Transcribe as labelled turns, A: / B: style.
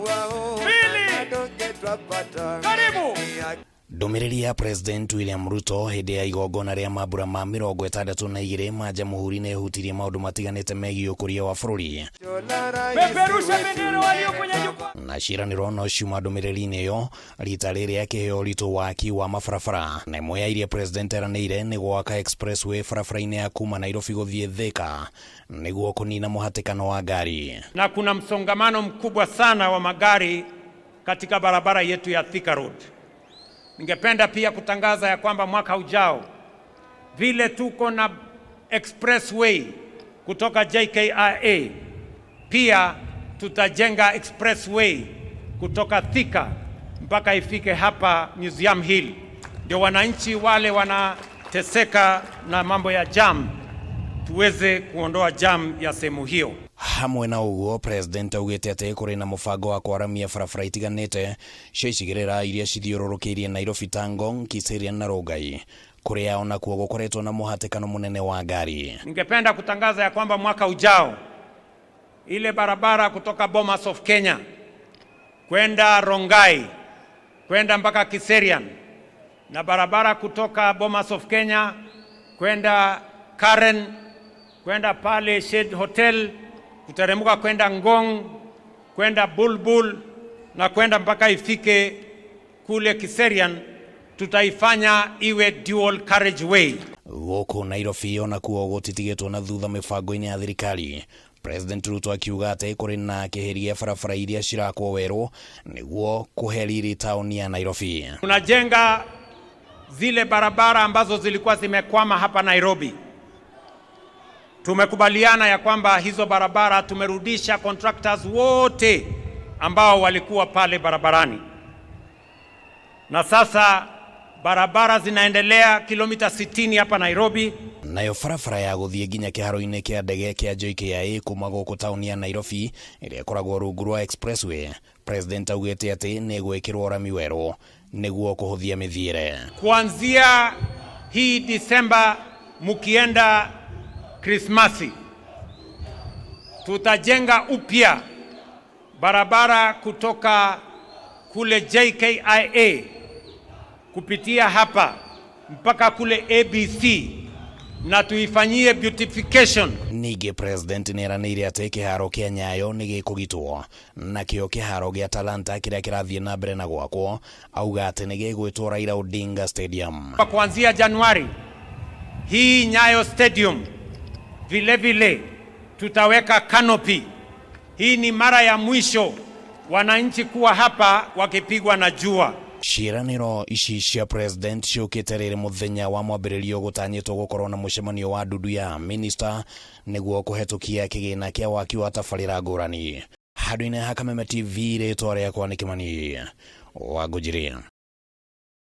A: Mbili. Karibu.
B: Ndũmĩrĩri ya President William Ruto hĩndĩ ya igongona rĩa mambura ma 62 ma Jamhuri nĩ ĩhutirie maũndũ matiganĩte megiĩ ũkũria wa bũrũri.
A: Peperusha bendera walio kwenye jukwaa.
B: Na ciĩranĩro no ciuma ndũmĩrĩri-inĩ ĩyo rita rĩrĩ akĩheo ũritũ waki wa mabarabara, na ĩmwe ya iria President eranĩire nĩ gwaka expressway barabara-inĩ ya kuma Nairobi gũthiĩ Thika nĩguo kũnina mũhatĩkano wa ngari.
C: Na kuna msongamano mkubwa sana wa magari katika barabara yetu ya Thika Road. Ningependa pia kutangaza ya kwamba mwaka ujao vile tuko na expressway kutoka JKIA, pia tutajenga expressway kutoka Thika mpaka ifike hapa Museum Hill, ndio wananchi wale wanateseka na mambo ya jam tuweze kuondoa jam ya sehemu hiyo.
B: Hamwe na ũguo, President augĩte atĩ kũrĩ na mũbango wa kwaramia barabara itiganĩte cia icigĩrĩra iria cithiũrũrũkĩirie Nairobi ta Ngong, Kiserian na Rongai, kũrĩa onakuo gũkoretwo na mũhatĩkano mũnene wa ngari.
C: Ningependa kutangaza ya kwamba mwaka ujao ile barabara kutoka Bomas of Kenya kwenda Rongai kwenda mpaka Kiserian na barabara kutoka Bomas of Kenya kwenda Karen kwenda pale Shade Hotel kuteremka kwenda Ngong kwenda Bulbul na kwenda mpaka ifike kule Kiserian, tutaifanya iwe dual carriageway.
B: Gũkũ Nairobi onakuo gũtitigĩtwo na thutha mĩbango-inĩ ya thirikari, President Ruto akiuga atĩ kũrĩ na kĩhĩri gĩa barabara iria cirakwo werũ nĩguo kũhe riri taũni ya Nairobi.
C: Tunajenga zile barabara ambazo zilikuwa zimekwama hapa Nairobi. Tumekubaliana ya kwamba hizo barabara tumerudisha contractors wote ambao walikuwa pale barabarani, na sasa barabara zinaendelea kilomita 60 hapa Nairobi.
B: Nayo barabara ya gũthiĩ nginya kĩharo-inĩ kĩa ndege kĩa JKIA kuma gũkũ taũni ya Nairobi ĩrĩa ĩkoragwo rungu rwa expressway, President augĩte atĩ nĩ ĩgwĩkĩrwo rami werũ nĩguo kũhũthia mĩthiĩre.
C: Kuanzia hii Disemba mukienda Krismasi, tutajenga upya barabara kutoka kule JKIA kupitia hapa mpaka kule ABC na tuifanyie beautification.
B: Ningĩ President nĩ eranĩire atĩ kĩharo kĩa Nyayo nĩ gĩkũgitwo, nakĩo kĩharo gĩa Talanta kĩrĩa kĩrathiĩ na mbere na gwakwo auga atĩ nĩ gĩgwĩtwo Raila Odinga Stadium.
C: Kuanzia Januari hii Nyayo Stadium vile vile tutaweka canopy. Hii ni mara ya mwisho wananchi kuwa hapa wakipigwa na jua.
B: Ciĩranĩro ici cia President ciũkĩte rĩrĩ mũthenya wa mwambĩrĩrio gũtanyĩtwo gũkorwo na mũcemanio wa ndundu ya minista nĩguo kũhetũkia kĩgĩna kĩa waki wa tabarĩra ngũrani. Handũ-inĩ ha Kameme TV, rĩtwa rĩakwa nĩ Kĩmani wa Ngũnjiri.